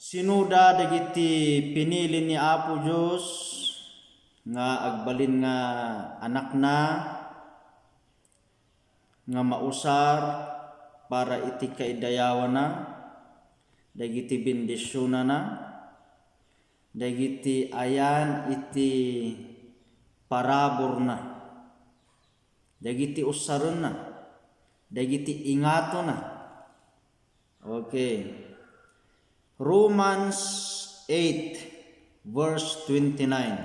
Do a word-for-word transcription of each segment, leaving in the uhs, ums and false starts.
Sinoda dagiti pinili ni Apo Dios nga agbalin nga anakna, nga mausar para iti kaidayawanna, dagiti bendisionanna, dagiti ayan iti paraburna, dagiti usarenna, dagiti ingatonna. Okay. Romans eight, verse twenty-nine.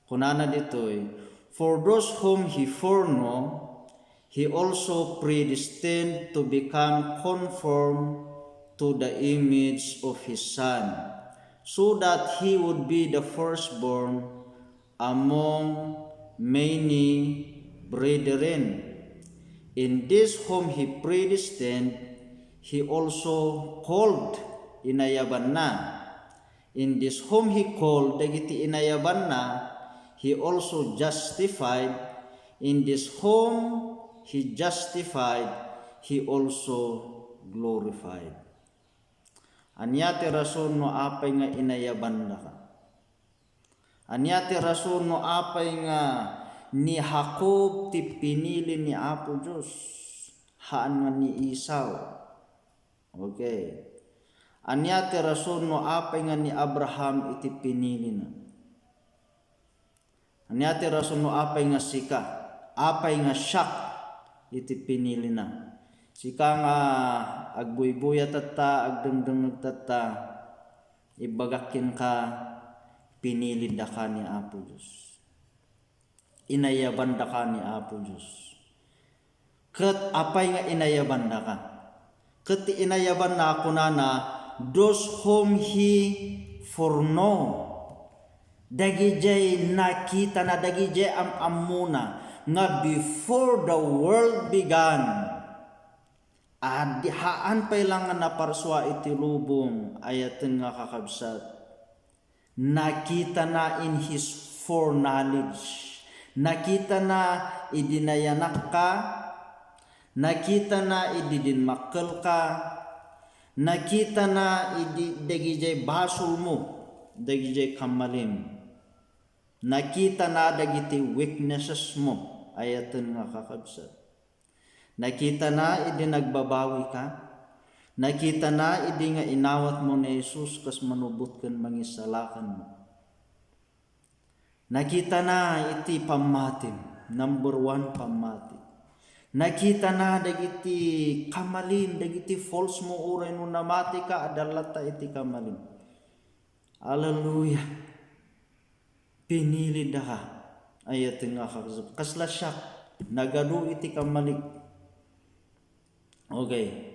Kunana ditoy, "For those whom he foreknow, he also predestined to become conform to the image of his Son, so that he would be the firstborn among many brethren. And this whom he predestined, he also called," inayabanna. "And this whom he called," dagiti inayabanna, "he also justified. And this whom he justified, he also glorified." Ania ti rason no apay nga inayabandaka? Ania ti rason no apay nga ni Jacob ti pinili ni Apo Dios, haan nga ni Esau? Okay. Ania ti rason no apay nga ni Abraham iti pinilina? Ania ti rason no apay nga sika? Apay nga siak iti pinilina? Sika nga agbuybuya tatta, agdengdengngeg tatta, ibagak kenka, pinili daka ni Apo Dios. Inayaban daka ni Apo Dios. Ket apay nga inayaban daka? Ket ti inayabanna, kunana, "Those whom he foreknow." Dagidiay nakitana, dagidiay am-ammona nga before the world began, adi, haan pay lang nga naparsua iti lubong, ayaten nga kakabsat. Nakitana in his foreknowledge. Nakitana idi nayanakka. Nakitana idi dinmakkelka. Nakitana idi dagidiay basolmo, dagidiay kammalim. Nakitana dagiti weaknessesmo, ayaten nga kakabsat. Nakitana idi nagbabawika. Nakitana idi nga inawatmo ni Jesus kas manubot ken mangisalakanmo. Nakitana iti pammatim, number one, pammati. Nakitana dagiti kamalin, dagiti faultsmo, uray no namatika, adda latta iti kamalin. Hallelujah. Pinili daka. Ayaten nga kakabsat. Kasla siak, nagadu iti kamalik. Okay.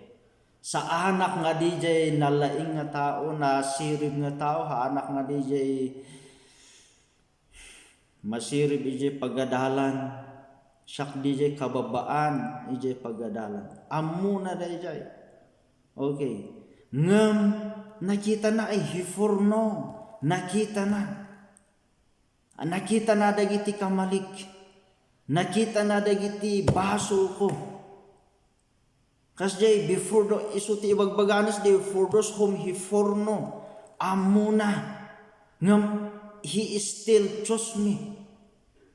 Saanak nga didiay nalaing nga tao, nasirib nga tao, haanak nga didiay masirib idiay pagadalan, siak didiay kababaan idiay pagadalan. Ammona daydiay. Okay. Ngem nakitana, ay, he foreknow. Nakitana. Nakitana dagiti kamalik. Nakitana dagiti basolko. Kasdiay, before the, isu ti ibagbagana, "For those whom he foreknow," ammona. Ngem, he still chose me.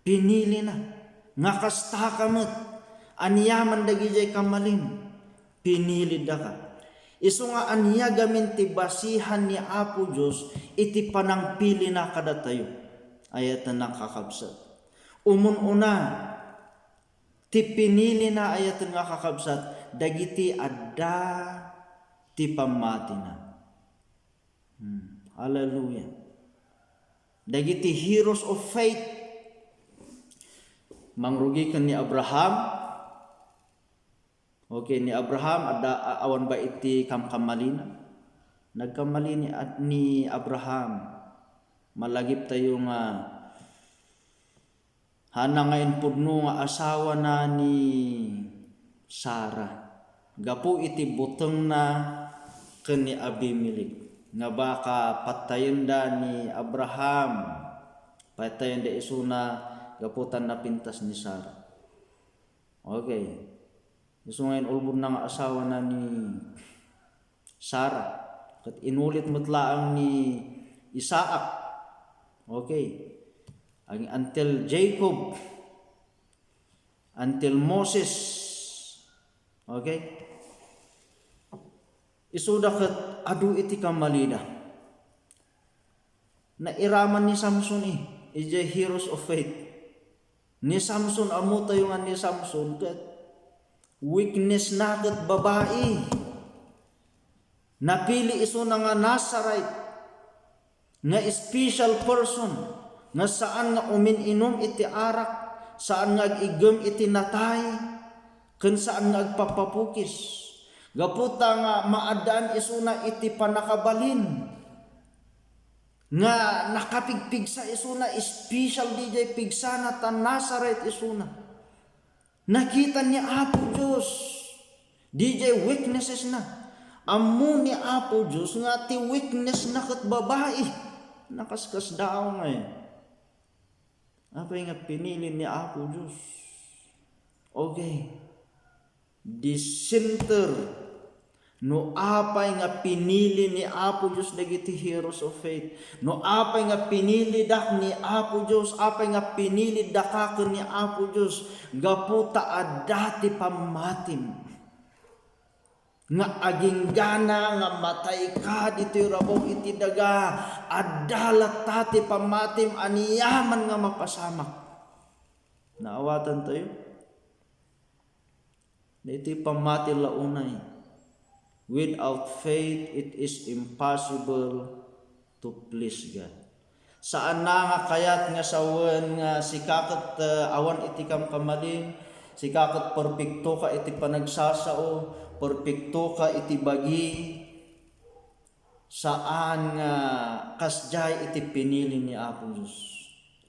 Pinilina. Nga kastaka met, aniaman dagidiay kamalin, pinili daka. Isu nga ania gamin ti basihan ni Apo Dios iti panangpilina kadatayo? Ayaten nga kakabsat. Umun-una, ti pinilina, ayaten nga kakabsat, dagiti adda ti pammatina. Hmm. Hallelujah. Dagiti heroes of faith. Mangrugi ken ni Abraham. Okay, ni Abraham, adda, a-, awan ba iti kamkamalina? Nagkamali ni Ad-, ni Abraham. Malagiptayo nga Hana nga impudno nga asawana ni Sara gapu iti butengna ken ni Abimelec nga baka patayenda ni Abraham, patayenda isuna gapu ta napintas ni Sara. Okay. Isu nga inulbodna nga asawana ni Sara. Ket inulit met laeng ni Isaac. Okay. Ang, until Jacob, until Moses. Okay? Isuda ket adu iti kamalida. Nairaman ni Samson, eh, idiay Heroes of Faith. Ni Samson, ammotayo nga ni Samson ket weakness na ket babai. Napili isuna nga Nazarite, nga special person, nga saan nga umin-inum iti arak, saan nga ag-iggem iti natay, ken saan nga agpapapukis. Gapu ta nga maaddaan isuna iti pannakabalin, nga nakapigpigsa isuna, special didiay pigsana ta Nazarite isuna. Nakita ni Apo Dios didiay weaknesses na. Ammo ni Apo Dios nga ti weakness na ket babai. Nakaskasdaaw ngay. Apay nga pinili ni Apo Dios? Okay. The center. No apay nga pinili ni Apo Dios dagiti Heroes of Faith, no apay nga pinilidak ni Apo Dios, apay nga pinilidaka ken ni Apo Dios, gapu ta adda ti pammatim. Nga aginggana nga matayka ditoy rabaw iti daga, adda latta ti pammatim aniaman nga mapasamak. Naawatantayo? Iti pammati la unay, without faith, it is impossible to please God. Saanna nga kayat nga sawen nga sika ket, eh, awan iti kamkamalin, sika ket perpektoka iti panagsasao, perpektoka iti bagi, saan nga kasdiay iti pinili ni Apo Dios.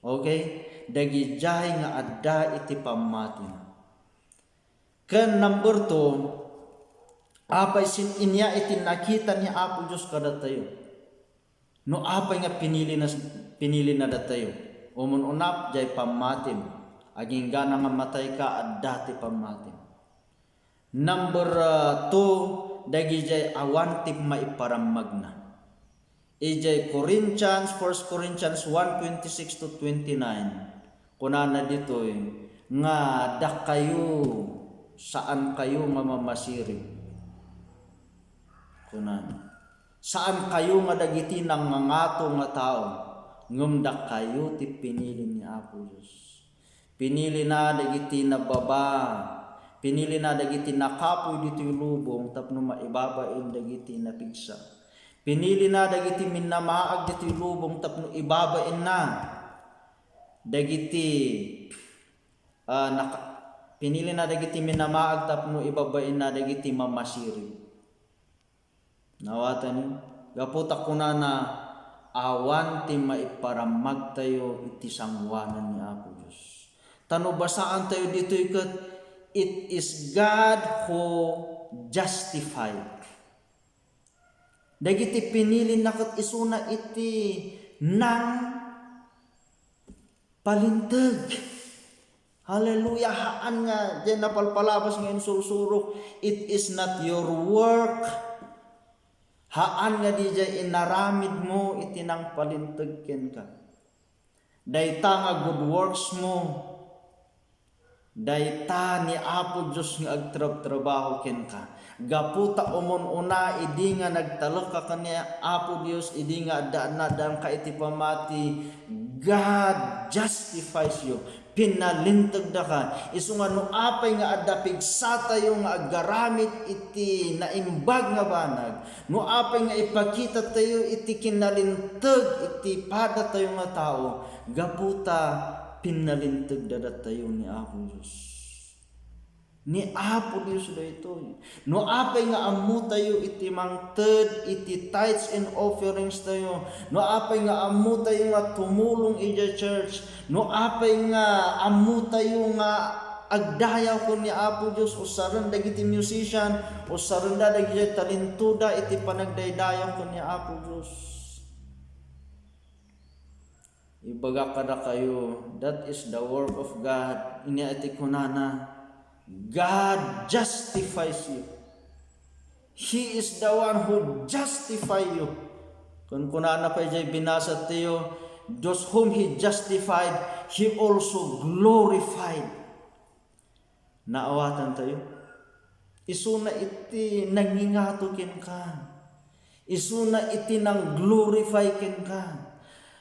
Okay? Dagidiay nga adda iti pammatina. Ken number two, apay sin-, inya iti nakita ni Apo Dios kadatayo? No apay nga pinili na, pinili na datayo, umun-unap, jay pammatim. Aginggana nga matayka, adda ti pammatim. Number, ah, two, dagidiay awan ti maiparammagna. Idiay Corinthians, First Corinthians one twenty-six to twenty-nine, kunana ditoy nga dakayo, saan kayo nga mamasirib. Kunana, saan kayo nga dagiti nangangato nga tao, ngem dakayo ti pinili ni Apo Dios. Pinilina dagiti nababa. Pinilina dagiti nakapuy ditoy lubong tapno maibabain dagiti napigsa. Pinilina dagiti minnamaag ditoy lubong tapno ibabainna dagiti, ah, naka-, pinilina dagiti minnamaag tapno ibabainna dagiti mamasirib. Nawatanyo? Gapu ta kunana, awan ti maiparammagtayo iti sangoanan ni Apo Dios. Ta no basaantayo ditoy ket, "It is God who justified." Dagiti pinilina ket isuna iti nang palinteg. Hallelujah! Haan nga diay napalpalabas nga insursurok, it is not your work. Haan nga diay inaramidmo iti nangpalinteg kenka. Dayta nga good works mo, dayta ni Apo Dios nga agtrabtrabaho kenka. Gapu ta umun-una, idi nga nagtalekka ken ni Apo Dios, idi nga adda, addaanka iti pammati, God justifies you. Pinalintegdaka. Isu nga no apay nga adda pigsatayo nga agaramid iti naimbag nga banag, no apay nga ipakitatayo iti kinalinteg iti padatayo nga tao, gapu ta pinalintegda datayo ni Apo Dios. Ni Apo Dios daytoy. No apay nga ammotayo iti mangted iti tithes and offerings tayo, no apay nga ammotayo nga tumulong idiay church, no apay nga ammotayo nga agdayaw ken ni Apo Dios, usaren dagiti musician, usarenda dagiti talentoda iti panagdaydayaw ken ni Apo Dios. Ibagak kadakayo, that is the work of God. Inya iti kunana, God justifies you. He is the one who justify you. Kunkunana pay jay binasa tayo, "Those whom He justified, He also glorified." Naawatan tayo? Isuna iti nangingato kenka. Isuna iti nang-glorify kenka.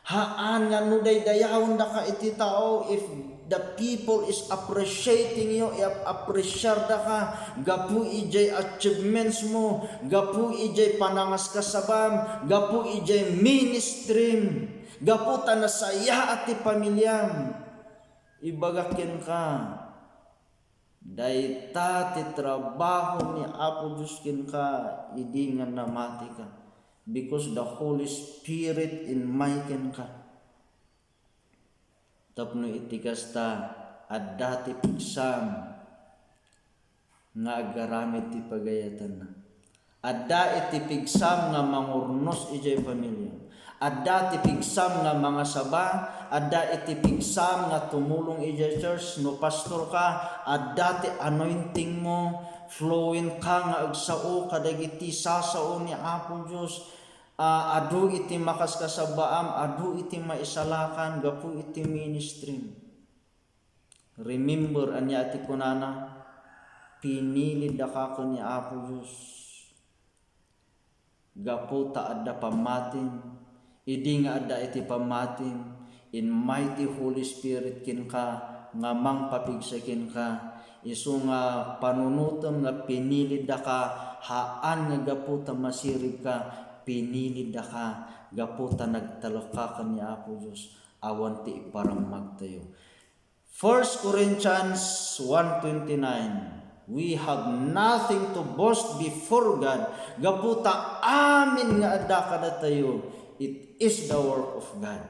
Haan nga no daydayawendaka iti tao, if the people is appreciating you, if appreciardaka gapu ijay achievements mo, gapu ijay panangaskasabam, gapu ijay ministrim, gapu ta nasayaat ti pamiliam, ibagak kenka, dayta ti trabaho ni Apo Dios kenka idi nga namatika, because the Holy Spirit inmay kenka. Tapno iti kasta, adda ti pigsam nga agaramid ti pagayatanna. Adda iti pigsam nga mangurnos idiay pamiliam. Adda ti pigsam nga mangasaba. Adda iti pigsam nga tumulong idiay church. No pastor ka, adda ti anointing mo. Fluent ka nga agsao kadagiti sasao ni Apo Dios. Ah, adu iti makaskasabaam, adu iti maisalakan gapu iti ministry. Remember, ania ti kunana? Pinilidaka ken ni Apo Dios. Gapu ta adda pammatim, idi nga adda iti pammatim, inmay ti Holy Spirit kenka nga mangpapigsa kenka. Isu nga panunotem nga pinilidaka, haan nga gapu ta masiribka, pinilidaka gapu ta nagtalekka ken ni Apo Dios. Awan ti iparammagtayo. First Corinthians one twenty-nine, "We have nothing to boast before God." Gapu ta amin nga adda kadatayo, it is the work of God.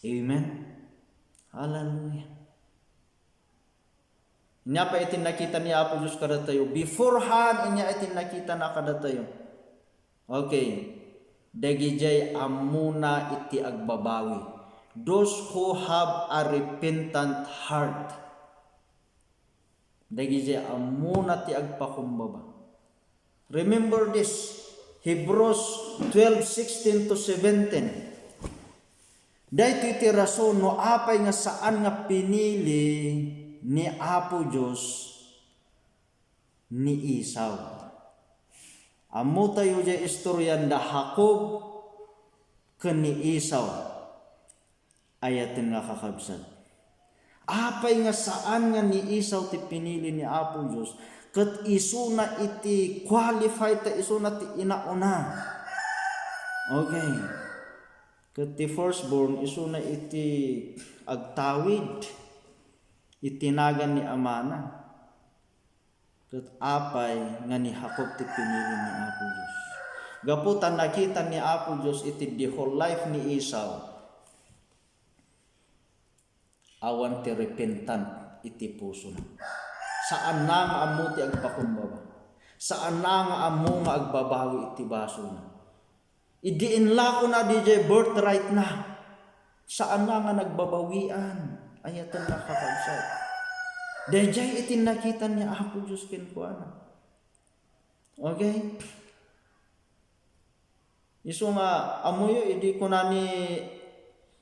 Amen. Hallelujah. Ania pay iti nakita ni Apo Dios kadatayo? Beforehand, ania iti nakita na kadatayo? Okay. Dagidiay ammona iti agbabawi. Those who have a repentant heart. Dagidiay ammona ti agpakumbaba. Remember this, Hebrews twelve sixteen to seventeen. Daytoy ti rason no apay nga saan nga pinili ni Apo Dios ni Esau. Ammotayo diay istorian da Jacob ken ni Esau. Ayaten nga kakabsat. Apay nga saan nga ni Esau ti pinili ni Apo Dios, ket isuna iti qualified ta isuna ti inauna. Okay. Ket ti firstborn, isuna iti agtawid iti nagan ni amana. Ket apay nga ni Jacob ti pinili ni Apo Dios? Gapu ta nakita ni Apo Dios iti the whole life ni Esau, awan ti repentant iti pusona. Saanna nga ammo ti agpakumbaba. Saanna nga ammo nga agbabawi iti basona. Idi inlakona diay birthright na, saanna nga nagbabawian. Ayaten nga kakabsat. Daydiay iti nakita ni Apo Dios kenkuana. Okay? Isu nga, ammoyo, idi kuna ni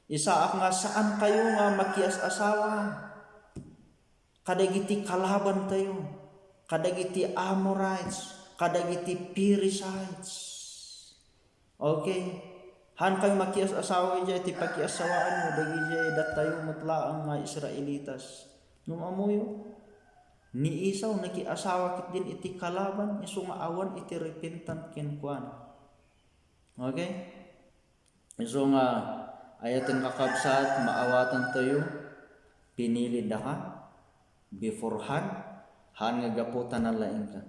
Isaac nga, "Saan kayo nga makias-asawa kadagiti kalabantayo, kadagiti Amorites, kadagiti Perizzites." Okay? Haan kayo makias-asawa idiay ti pakiasawaanyo dagidiay datayo met laeng nga Israelitas. Ngem ammoyo, ni Esau nakiasawa ketdin iti kalaban, isu nga awan iti repentant kenkuana. Okay? Isu nga, ayaten kakabsat, maawatantayo, pinili daka beforehand, haan nga gapu ta nalaingka.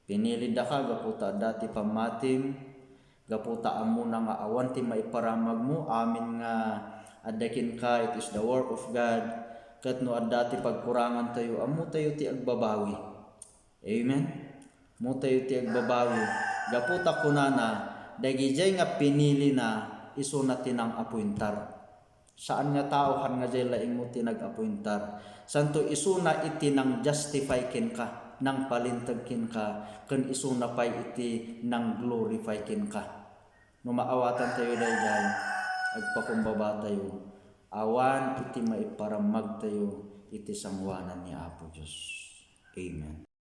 Pinili daka gapu ta adda ti pammatim, gapu ta ammona nga awan ti maiparamagmo, amin nga adda kenka, it is the work of God, ket no adda ti pagkurangantayo, ammotayo ti agbabawi. Amen? Ammotayo ti agbabawi. Gapu ta kunana, dagidiay nga pinilina, isuna ti nang-apuentar. Saan nga tao, haan nga diay laingmo ti nag-apuentar. Santo, isuna iti nang-justify kenka. nangpalinteg kenka, ken isuna pay iti nang-glorify kenka. No maawatantayo daydiay, agpakumbabatayo, awan iti maiparammagtayo iti sangoanan ni Apo Dios. Amen.